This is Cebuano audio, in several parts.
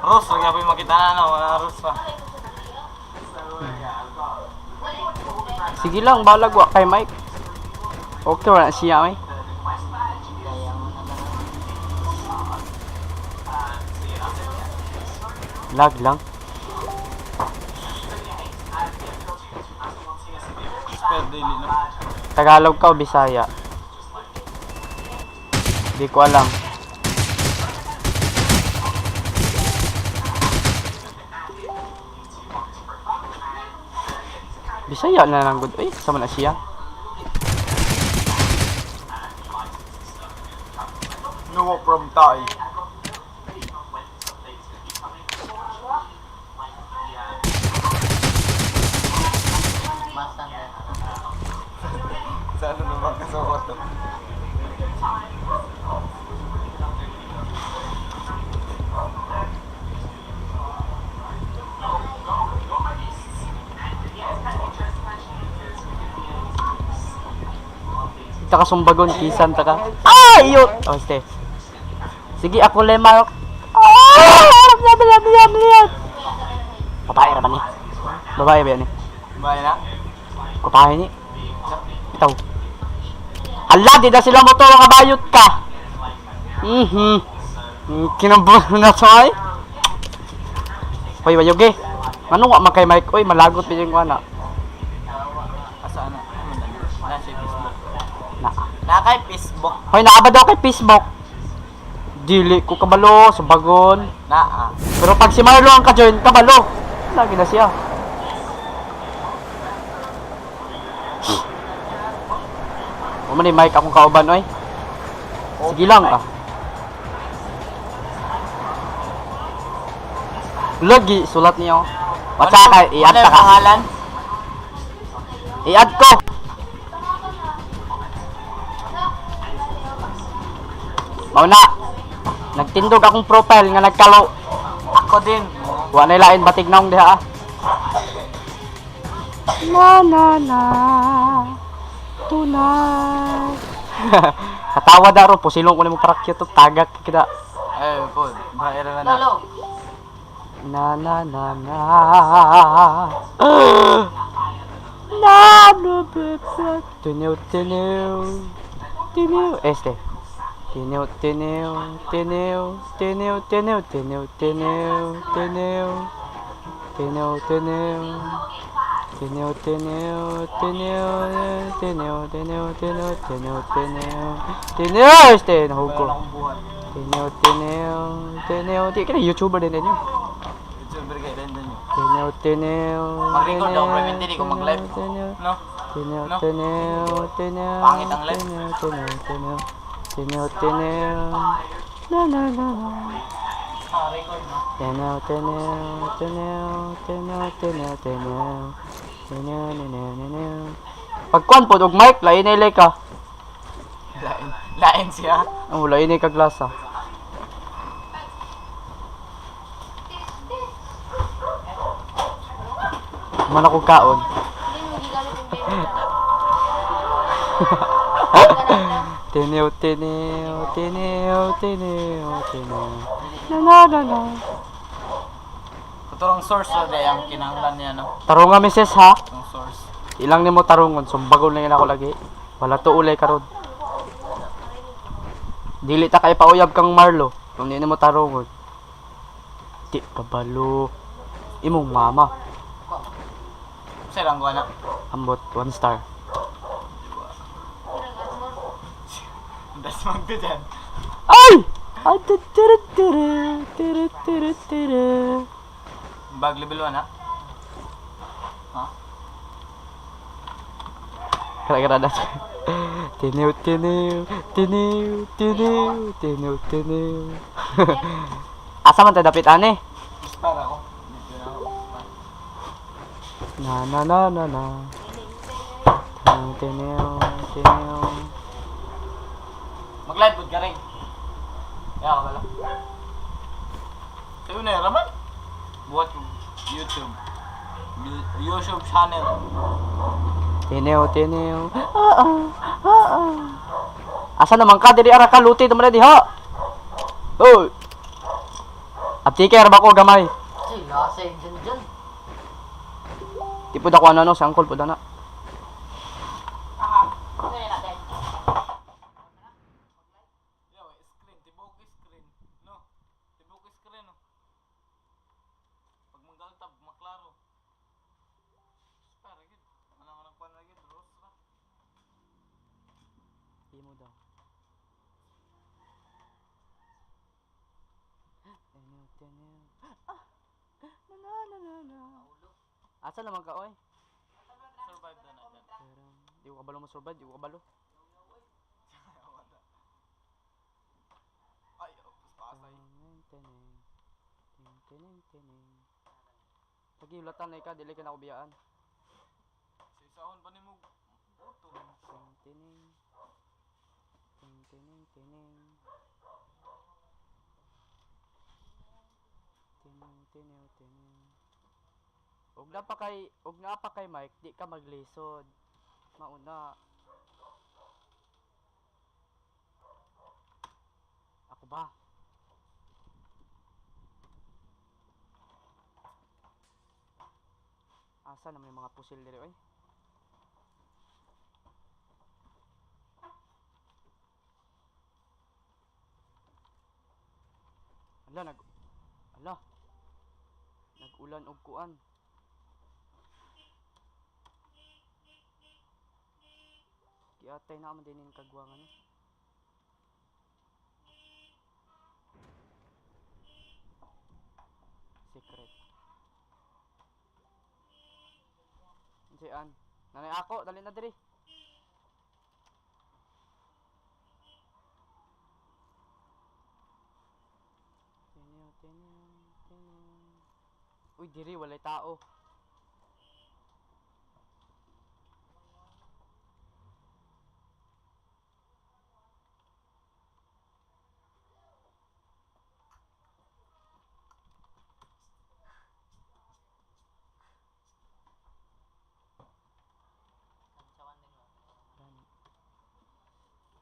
Rose, wag na po yung makita na, no? Wala Rose pa. Sige lang, balag wa kay Mike. Okay, wala siya eh. Lag lang. Spell daily, no? Tagalog ka o Bisaya? Di ko alam. Bisaya na lang gud. Uy, sama na siya. No from Thai. Sa ano naman kasuot to? Ita ka sumbagon, kisan ta ka. Ay, yun! Oh, este. Sige, ako le, Mark. Ah! Bla, bla, bla, bla. Babae ra ba ni? Babae ba yan eh? Bahay na? Kupahin ni. Itaw. Hala, di na sila mo to, kabayot ka. Kinabot na sa ay. Hoy, wayoge. Ano wa man kay Mike? Oy, malagot bijin ko ana. Asa ano? Ano na? Na siya Facebook. Na. Na kay Facebook. Hoy, naa ba daw kay Facebook? Dili ko kabalo, subagon. Na ah. Pero pag si Marlo ang ka-join, kabalo. Lagi na siya. O man ni Mike akong kauban oy. Sige lang ah. Lagi sulat niyo. Watsa ka, i-add Ano ta yung ka. pangalan? I-add ko. Mao na. Nagtindog akong profile nga nagkalo. Ako din. Wa na lain batig naong diha ah. Na na na. Tonight. Katawa da ro pusilong ko nimo parakyat to tagak kita. Eh, po. Bahay na na. Na na na na. Na na na na. Tiniw tiniw. Tiniw este. Tiniw tiniw tiniw tiniw tiniw tiniw tiniw tiniw tiniw tiniw tiniw tiniw tiniw tiniw tiniw tiniw tiniw tiniw tiniw este nahug ko. Wala akong buhat. Tiniw tiniw tiniw di kini YouTuber din ninyo. YouTuber kay Rendon yun. Tiniw tiniw. Mag-record ako, pero hindi ko mag-live. Tiniw No? tiniw No? tiniw tiniw. Pangit ang live. Tiniw tiniw tiniw tiniw tiniw. Na na na na. Ah, record no? Tiniw tiniw tiniw tiniw tiniw tiniw. Tiniw tiniw tiniw. Pagkuan po og mic lain na ka. Lain. Lain siya. Oh, lain na ka glasa. Man ako kaon. Tiniw, tiniw, tiniw, tiniw, tiniw. Na na na na. Katurang source ra day ang kinahanglan niya no. Tarunga, misis, ha? Itong source. Ilang nimo tarungon, sumbagon lang yun ako lagi. Wala to ulay karon. Dili ta kay pauyab kang Marlo. Kung di nimo tarungon. Di kabalo. Imong mama. Sa lang na. Ambot, one star. Das magdo dyan. Ay! Ay, tiri tiri tiri tiri tiri. Bag level 1 ha. Ha? Kara-kara na siya. Tiniw, tiniw, tiniw, tiniw, tiniw, tiniw. Asa man tayo dapit ane? Star ako. Dito na ako. Na na na na na. Tiniw, tiniw, tiniw. Mag-live pod ka rin. Kaya ka pala. Sa'yo na raman. Buhat yung YouTube. YouTube channel. Tiniw, tiniw. Ah, ah, ah, ah. Asa naman ka? Dili ara ka, luti naman na diha. Oy! Aptiker ba ko gamay? Ay, lasa yun dyan dyan. Di po ako ano no, sa angkol po na. Aha. Ano yun natin? Yeah, wait, screen, tibok screen. No. Tibok screen no. Pag manggaltab, maklaro. Para gid. Anang anang kuan lagi terus ra. Imo daw. Tenu, tenu. Ah! Na, na, na, na, na. Asa naman ka, oy? Survive na na dyan. Pero, di ko kabalo mo survive, di ko kabalo. Ay, oh, pasay. Teneng, teneng. Ting, teneng, teneng. Lagi ulatan na ika, dili ka na kubiyaan. Sa isahon pa nimo uto. Ting, teneng. Ting, teneng, teneng. Teneng, teneng, teneng. Ug na pa kay Mike, di ka maglisod. Mauna. Ako ba? Asa naman yung mga pusil diri oy? Ala nag Ala. Nag-ulan og kuan. Giatay na man din kagwangan ni. Secret. Unsay an? Nanay ako, dali na diri. Tinyo, tinyo, tinyo. Uy, diri walay tao. Kantsawan din mo. Gani.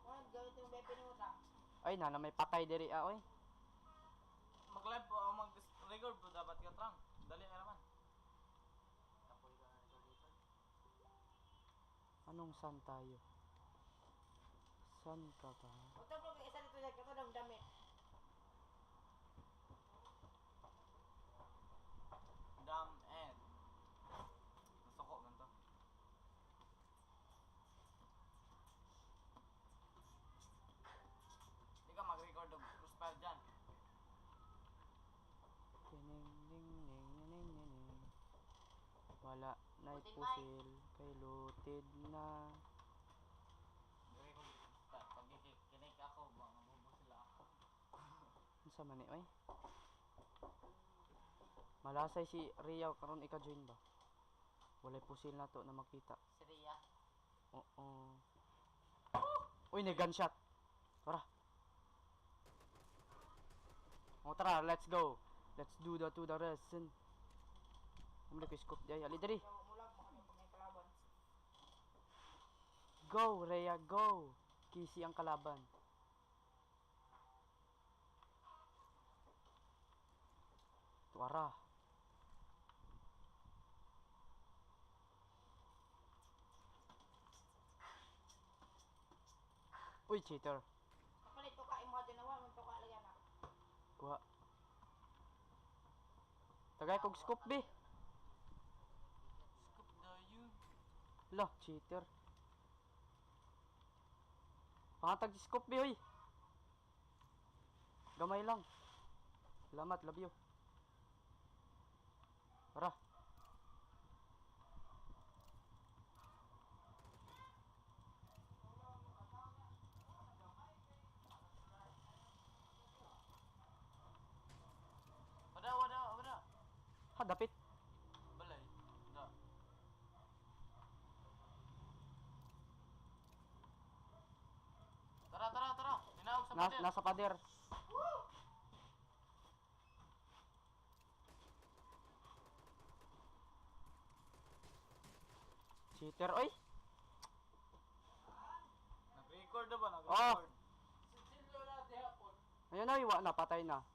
Wala, gawin yung bepe ni Uta. Ay, nana may patay diri ah, oy. Mag-live po o mag-record po dapat ka trang. Dali ka naman. Kapoy ka na record dito. Anong san tayo? San ka ba? Uta, bro, isa dito siya. Kato ng damit. Dam and. Nasuko man to. Di ka mag-record og crossfire dyan. Tining, ning, ning, ning, ning, ning. Wala na'y Puting pusil kay lutid na. Record crossfire. Pag kinik ako, ba mabubo sila ako. Unsa man ni oy? Malasay si Ria karon ika-join ba? Walay pusil na to na makita. Si Rhea. Oo. Uy, may gunshot. Tara. O tara, let's go. Let's do the to the rest. Umli ko scope di ay. Ali diri. Mulag mo kami pag may kalaban. Go, Rhea, go. Kisi ang kalaban. Tuara. Uy, cheater. Kapalit tuka imo dinawa, man tuka lagi na. Kuha. Tagay kog scope, be. Scoop the yun. La, cheater. Pangatag si scope, be, oy. Gamay lang. Salamat, love you. Tara. Wala, wala, wala. Ha, dapit. Balay. Da. Tara, tara, tara. Tinawag sa Na, pader. nasa pader. Cheater, oy. Nag-record na ba? Oh. Nag-record. Ayun na, iwa na, patay na.